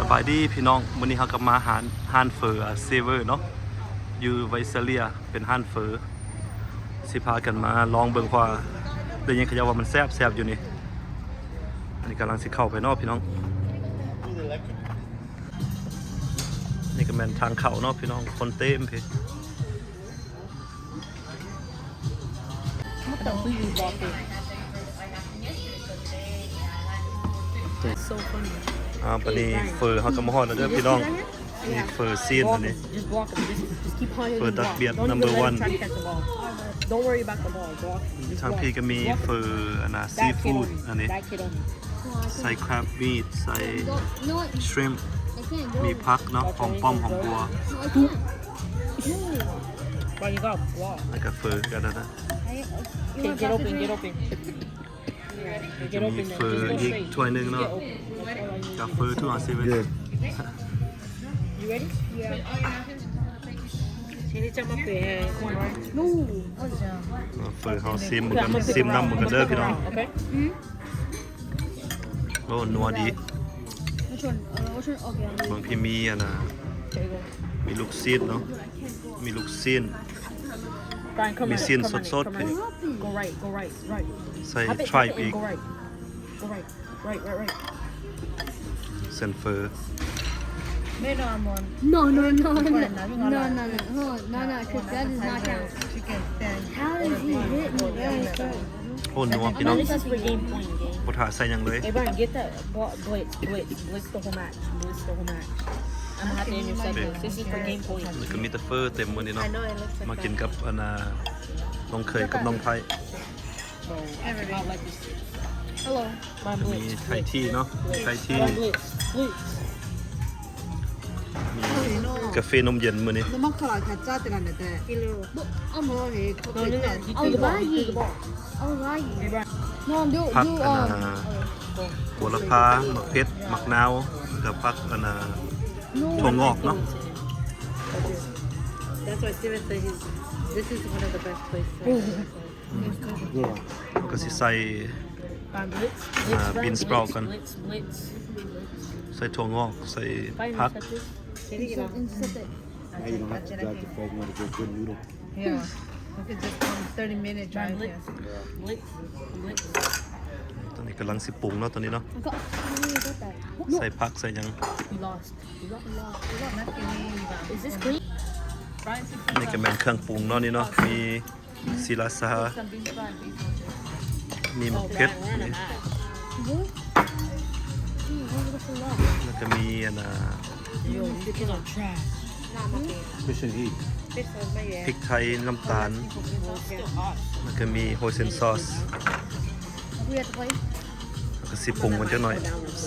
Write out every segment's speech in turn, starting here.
ສະບາຍດີພີ່ນ້ອງ, ມື້ນີ້ເຮົາກໍມາຮ້ານ ຮ້ານເຝີ Saver ເນາະ ຢູ່ໄວເຊເລຍ ເປັນຮ້ານເຝີ ຊິພາກັນມາລອງເບິ່ງ ເພາະວ່າໄດ້ຍິນເຂົາເຈົ້າວ່າມັນແຊບ ແຊບຢູ່ນີ້. ອັນນີ້ກຳລັງຊິເຂົ້າໄປເນາະພີ່ນ້ອງ, ນີ້ກໍແມ່ນທາງເຂົ້າເນາະພີ່ນ້ອງ, ຄົນເຕັມພີ້. What the fuck? So funny. ອ່າ ບັດນີ້ເຝີເຮົາກໍມາຮອດແລ້ວເດີພີ່ນ້ອງ. ນີ້ເຝີຊີ້ນອັນນີ້ Just walk. Just, just keep on hitting the ball. ເຝີຕັກບຽດ Don't even let him try to catch the ball. Don't worry about the ball. Walk. Just walk. ທາງພີ້ກໍມີເຝີອັນນ່າ That kid only. Seafood ອັນນີ້ That kid only. ໃສ່ crab meat ໃສ່ shrimp ມີຜັກເນາະ ຫອມປ້ອມ ຫອມບົວ Why you got wall? ແລ້ວກໍເຝີກັນນະ. Okay, get open, get open. ຈະມີເຝີອີກຖ້ວຍໜຶ່ງເນາະ ກັບເຝີ two on seven. Good. You ready? Yeah. ເຝີເຮົາ ຊີມເບິ່ງກັນ ຊີມນຳເບິ່ງກັນເດີພີ່ນ້ອງ. Okay. ໂອ້ ນົວດີ. Which one? Uh, which one? Okay. ເບິ່ງພີ້ມີອັນນ່າ ມີລູກຊີ້ນເນາະ ມີລູກຊີ້ນ ມີຊີ້ນສົດໆ Go right, go right, right. ໃສ່ tripe ອີກ Go right, go right, right, right. ເສັ້ນເຝີ No, no, no, no, no, no, no, 'cause that does not count. How did he hit me? That is so ໂອ້ ນົວພີ່ນ້ອງ This is for game point, game. ບໍ່ຖ້າໃສ່ຫຍັງເລີຍ. Hey, Brian, get that ball, blitz, blitz, blitz the whole match, blitz the whole match. I'm gonna have to intercept this. This is for game point. ກໍມີແຕ່ເຝີເຕັມມື້ນີ້ເນາະ ມາກິນກັບອັນນ່າ ນ້ອງເຂີຍກັບນ້ອງໄພ. Hello. ມີໄທທີເນາະ ໄທທີ ມີກາເຟນົມເຢັນມື້ນີ້. ຜັກອັນນ່າ ໂຫລະພາ ໝາກເຜັດ ໝາກນາວ ແລ້ວກໍຜັກອັນນ່າ ຖົ່ວງອກເນາະ. That's why Steven said he's, this is one of the best places. ເຮົາກໍຊິໃສ່ bean sprout ກ່ອນ ໃສ່ຖົ່ວງອກ ໃສ່ຜັກ. Now you don't have to drive to Fresno to get good noodle. Yeah. We could just come thirty minute drive here. ຕອນນີ້ກຳລັງຊິປຸງເນາະ ຕອນນີ້ເນາະ ໃສ່ຜັກໃສ່ຫຍັງ. Is this clean? ນີ້ກໍແມ່ນເຄື່ອງປຸງເນາະ ນີ້ເນາະ ມີສີລາຊາ ມີໝາກເຜັດ ແລ້ວກໍມີອັນນ່າ Fish and eat. ພິກໄທ ນ້ຳຕານ ແລ້ວກໍມີໂຮເຊັນຊອສ. ແລ້ວກໍຊິປຸງມັນຈັກໜ້ອຍ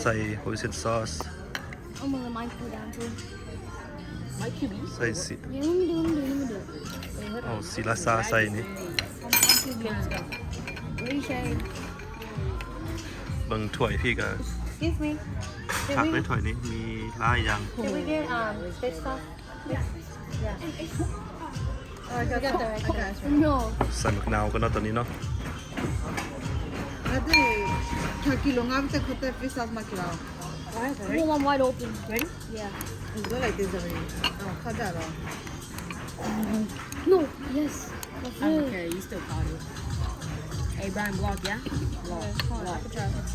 ໃສ່ໂຮເຊັນຊອສ. ເອົາມືໄມ້ຄູດາວຄືນ ໃສ່ສີ ເອົາສີລາຊາໃສ່ນີ້. ເບິ່ງຖ້ວຍພີ້ກໍຄັກເລີຍ ຖ້ວຍນີ້ມີຫຼາຍຢ່າງ. ໃສ່ໝາກນາວກ່ອນເນາະ ຕອນນີ້ເນາະ. Hadi, tranquilo, nga viste cu te frisas maquilao. Wide open. Ready? Yeah. Go like this already. Oh, cut that off. No, yes. I don't care. You still caught it. Hey, Brian, block, yeah? Block. Block.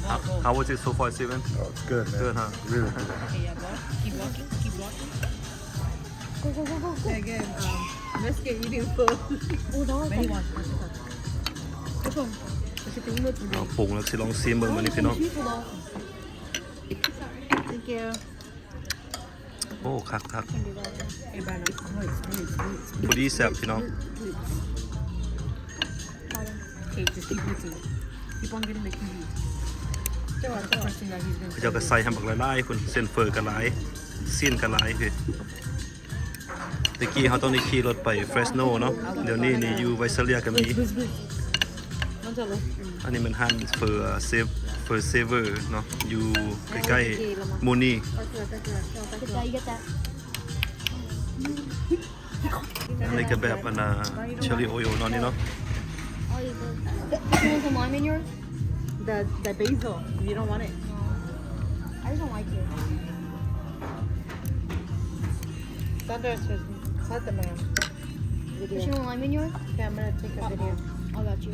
How, how was it so far, Steven? Oh, it's good, man. Good, huh? Really good. Okay, yeah, block. Keep blocking. Keep blocking. Go, go, go, go, go. Again, um, let's get eating food. Oh, that one. Many ones. Which one? ເອົາປຸງແລ້ວຊິລອງຊີມເບິ່ງມື້ນີ້ພີ່ນ້ອງ. Thank you. ໂອ້ ຄັກໆ ພໍດີແຊບພີ່ນ້ອງ. Okay, just keep mixing. Keep on getting the kiwi. ເຂົາເຈົ້າກໍໃສ່ໃຫ້ບັກຫຼາຍໆ ພຸ້ນ ເສັ້ນເຝີກໍຫຼາຍ ຊີ້ນກໍຫຼາຍ. ແຕ່ກີ້ເຮົາຕ້ອງໄດ້ຂີ່ລົດໄປເຟຣສໂນເນາະ ດຽວນີ້ນີ້ຢູ່ໄວເຊເລຍກໍມີ. ອັນນີ້ແມ່ນຮ້ານເຝີ ເຟີເຊີເວີເນາະ ຢູ່ໃກ້ໆມູນີ. ອັນນີ້ກໍແບບອັນນ່າ ເຊີຣີໂອໂອເນາະ ນີ້ເນາະ. Oh, you put, you want some lime in yours? The, the basil. You don't want it? No. I just don't like it. Sanders was not the man. Video. Is she on my menu? Yeah, I'm gonna take a video. I got you.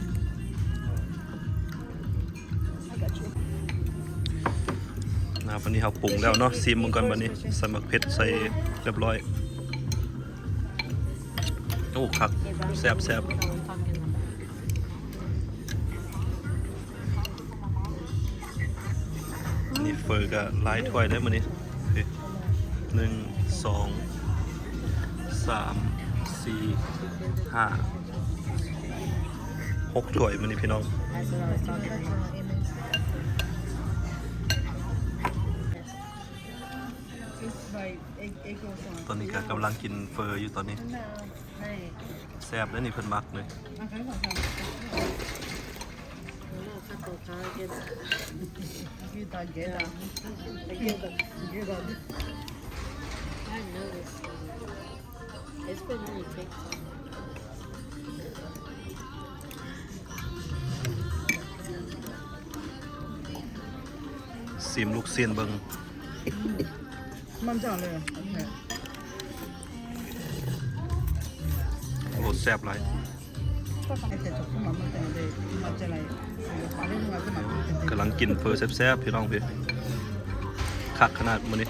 I got you. ນະ ບາດນີ້ເຮົາປຸງແລ້ວເນາະ ຊີມເບິ່ງກ່ອນບາດນີ້ ໃສ່ໝາກເຜັດໃສ່ຮຽບຮ້ອຍ. ໂອ້ ຄັກ ແຊບໆ. ນີ້ເຝີກໍຫຼາຍຖ້ວຍເດ້ມື້ນີ້ ນີ້ ໜຶ່ງ ສອງ ສາມ ສີ່ ຫ້າ ຫົກຖ້ວຍມື້ນີ້ພີ່ນ້ອງ. ຕອນນີ້ກໍກຳລັງກິນເຝີຢູ່ຕອນນີ້ ແຊບເດ້ນີ້ ເພິ່ນມັກເລີຍ. I know this. It's been really thick. ຊີມລູກຊີ້ນເບິ່ງ. ມັນຈະເລີຍ ໂອ້ ແຊບຫຼາຍ. ກຳລັງກິນເຝີແຊບໆ ພີ່ນ້ອງພີ່ ຄັກຂະໜາດມື້ນີ້.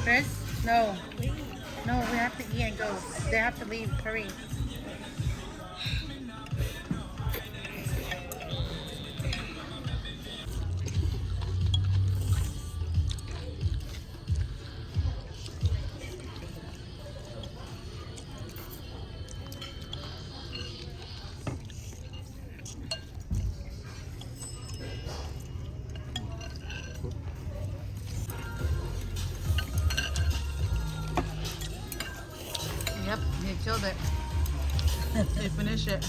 Chris? No. No, we have to eat and go. They have to leave. Hurry. เย็บ he killed it. He finished it.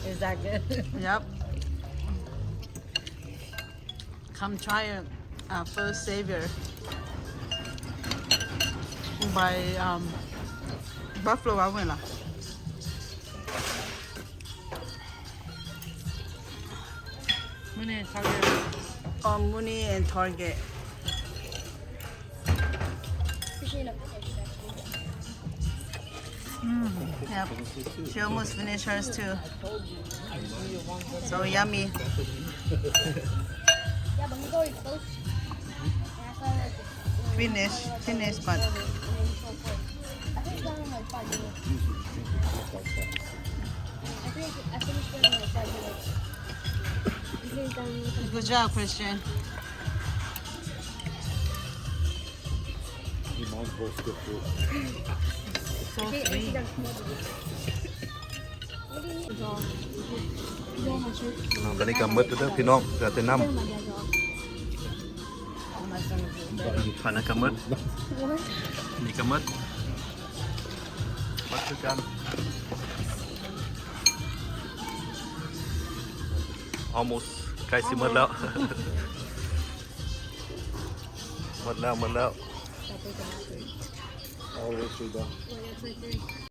Is that good? Yep. Come try it. Our first savior by, um, Buffalo Wild Wings. ມື້ນີ້ Target. On Mooney and Target. Mm, yep. She almost finished hers too. So yummy. Finish, finish, but good job, Christian. So sweet. ຕອນນີ້ກໍໝົດແລ້ວເດີພີ່ນ້ອງ ເຫຼືອແຕ່ນ້ຳ. ອັນນັ້ນກໍໝົດ ນີ້ກໍໝົດ ໝົດຄືກັນ. Almost ໃກ້ຊິໝົດແລ້ວ ໝົດແລ້ວ ໝົດແລ້ວ. Almost done.